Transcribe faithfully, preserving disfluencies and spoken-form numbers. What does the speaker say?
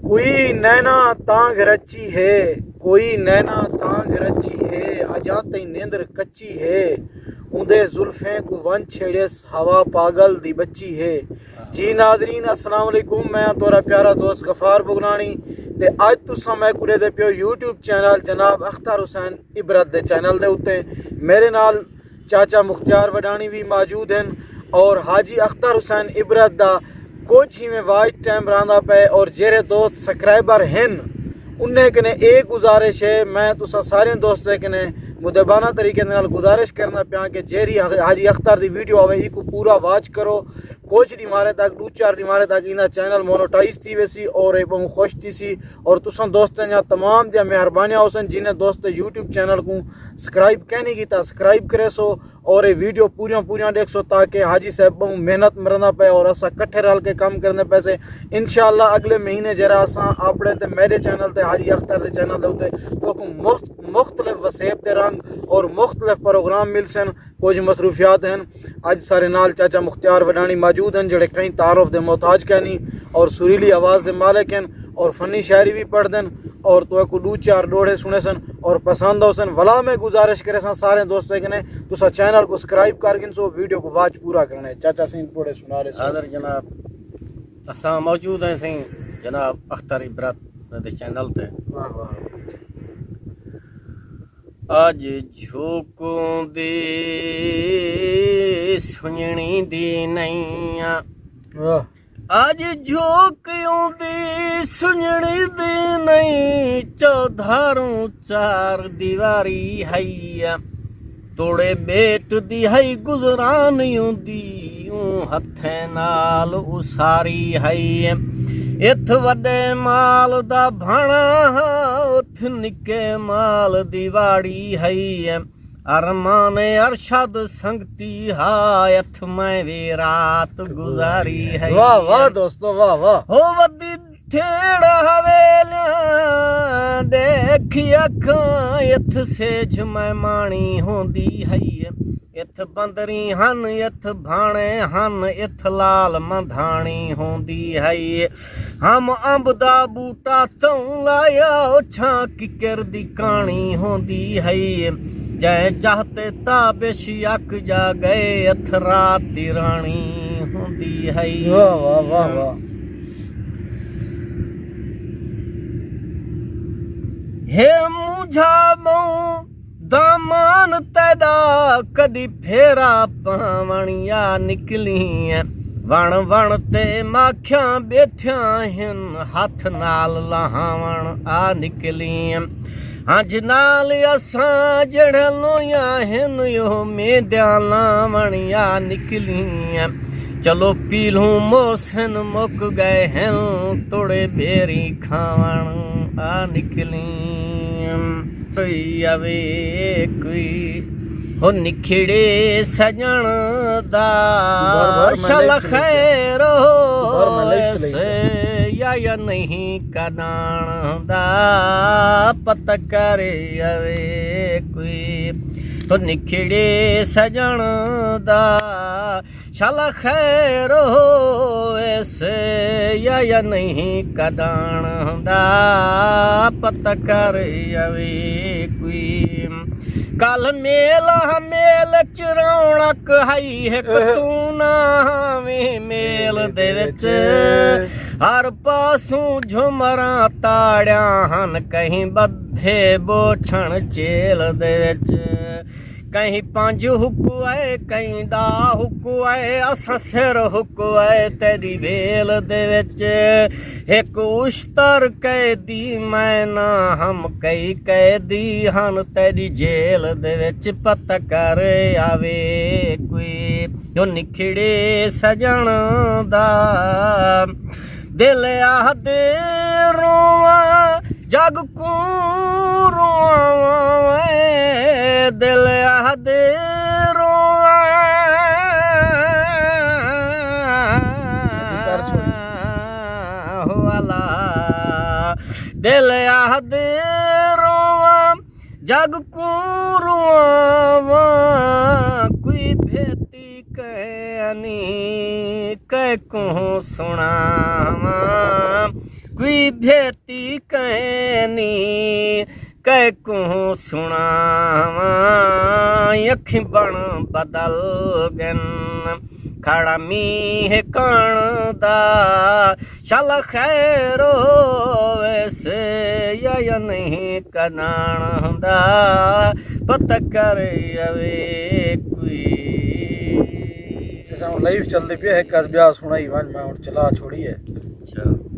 کوئی نینا تاں گھرچی ہے، کوئی نینا تاں گھرچی ہے، اڄاں تئیں نیندر کچی ہے۔ اوندے زلفیں کوں ونڄ چھیڑیس، ہوا پاگل دی ٻچی ہے۔ جی ناظرین، السلام علیکم، میں ہاں تہاݙا پیارا دوست غفار بگلانی، تے اڄ تساں میکوں ݙیہدے پیو یوٹیوب چینل جناب اختر حسین عبرت دے چینل دے اتے۔ میݙے نال چاچا مختیار وڈاݨی وی موجود ہن، اور حاجی اختر حسین عبرت دا کجھ ایویں واچ ٹائم رہندا پئے، اور جیرھے دوست سبسکرائبر ہن، انہیں کنے اے گزارش ہے، میں تساں سارے دوستیں کنے مدبانہ طریقے دے نال گزارش کرنا پیاں کہ جیرھی حاجی اختر دی ویڈیو آوے، ایکوں پورا واچ کرو۔ کجھ ݙینہہ مارے تک، ݙو چار ݙینہہ مارے تک ایندا چینل مونوٹائز تھی ویسی، اور اے ٻہوں خوش تھیسی۔ اور تساں دوستیں دیاں تمام دیاں مہربانیاں ہوسن، جنہیں دوست یوٹیوب چینل کوں سبسکرائب کینی کیتا، سبسکرائب کریسو، اور اے ویڈیو پوریاں پوریاں ݙیکھسو، تاکہ حاجی صاحب ٻہوں محنت مرندا پئے اور اساں کٹھے رل کے کم کرنے پیسے۔ انشاءاللہ اگلے مہینے جیرھا اساں اپݨے تے میݙے چینل تے حاجی اختر دے چینل دے اتے تہاکوں مخت-، مختلف وسیب دے رنگ اور مختلف پروگرام ملسن۔ کجھ مصروفیات ہن۔ اڄ سارے نال چاچا مختیار وڈاݨی موجود ہن، جیڑھے کہیں تعارف دے محتاج کینی اور سریلی آواز دے مالک ہن اور فنی شاعری وی پڑھدن، اور تہاکوں ݙو چار ݙوہڑے سݨیسن اور پسند ہوسن۔ ولا میں گزارش کریساں سارے دوستیں کنے، تساں چینل کوں سبسکرائب کر گھنسو، ویڈیو کوں واچ پورا کرݨے۔ چاچا سئیں ݙوہڑے سݨا ݙیسو۔ حاضر جناب، اساں موجود ہیں سئیں جناب اختر عبرت دے چینل تے۔ واہ واہ۔ اڄ جھوکوں دی سنڄݨی دی نئیں آ۔ واہ۔ اڄ جھوکوں دی سنڄݨی دی نئیں، چودھاروں چار دیواری ہئی آ۔ توڑے ٻیٹ دی ہئی گزران اوندی، اوں ہتھیں نال اساری ہئی۔ اتھ وݙے مال دا بھݨا ہا، اتھ نکے مال دی واڑی ہئی۔ ارمان ارشد سنگتی ہا، اتھ میں وی رات گزاری ہئی۔ واہ واہ دوستو، واہ واہ۔ ہو ودی ٹھیڑ حویلیاں ݙیکھی اکھاں، اتھ سیجھ مہماݨی ہوندی ہئی۔ اتھ بندری ہن، اتھ بھاݨے ہن، اتھ لال مندھاݨی ہوندی ہئی۔ ہم امب دا ٻوٹا توں لایا، اوچھاں ککر دی کاݨی ہوندی ہئی۔ جئیں چاہ تے تابش یک جا ڳئے، اتھ رات دی راݨی ہوندی ہئی۔ واہ، واہ، واہ، واہ۔ ہے مونجھا ٻہوں دامان تیݙا، کݙی پھیرا پاوݨ یا نکلیں۔ وݨ وݨ تے ماکھیاں ٻیٹھیاں ہن، ہتھ نال لہاوݨ آ نکلیں۔ ہنج نال اساں جیڑھے لویاں ہن، او میندیاں لاوݨ یا نکلیں۔ چلو پیلھوں موسن مک ڳئے ہن، توڑے ٻیری کھاوݨ آ نکلیں۔ کوئی آوے کوئی ہو نکھڑے سڄݨ دا، بار بار میں شل لائف چلے گیا۔ خیر بار میں لائف چلے ہوئیس گیا۔ یا یا نہیں کݙاݨ دا، پتہ کر آوے کوئی ہو نکھڑے سڄݨ دا۔ شل خیر ہوئیس یا یا نہیں کݙاݨ دا، پتہ کر آوے کوئی۔ کل میل ہا، میل اچ رونق ہئی ہک، اہ۔ توں نہ ہاویں میل دے وچ۔ ہر پاسوں جھمراں تاڑیاں ہن، کہیں ٻدھے ٻوچھݨ چیل دے وچ۔ کہیں پنج حق اے، کہیں ݙاہ حق اے، اساں سر حق اے تیݙی ویل دے وچ۔ ہک اشتر قیدی میں نہ ہم، کئی قیدی ہن تیݙی جیل دے وچ۔ پتہ کر آوے کوئی جو نکھڑے سڄݨ دا۔ دل آہدے روواں، جڳ کوں رواواں وے، دل آہدے روواں۔ ہو الا، دل آہدے روواں، جڳ کوں رواواں، کوئی بھیتی کینی کیکوں سݨاواں۔ کوئی بھیتی کینی، کیکوں سݨاواں، اکھیں بݨ بدل ڳن۔ کھڑا مینہ کݨ دا، شالا خیر ہوویس یا، یا نہیں کناݨ دا، پتہ کر آوے کوئی۔ اساں ہݨ لائیو چلدی پئی ہے، ہک ادھ ٻیا سݨائی ونڄ، میں ہݨ چلا چھوڑی ہے۔ اچھا۔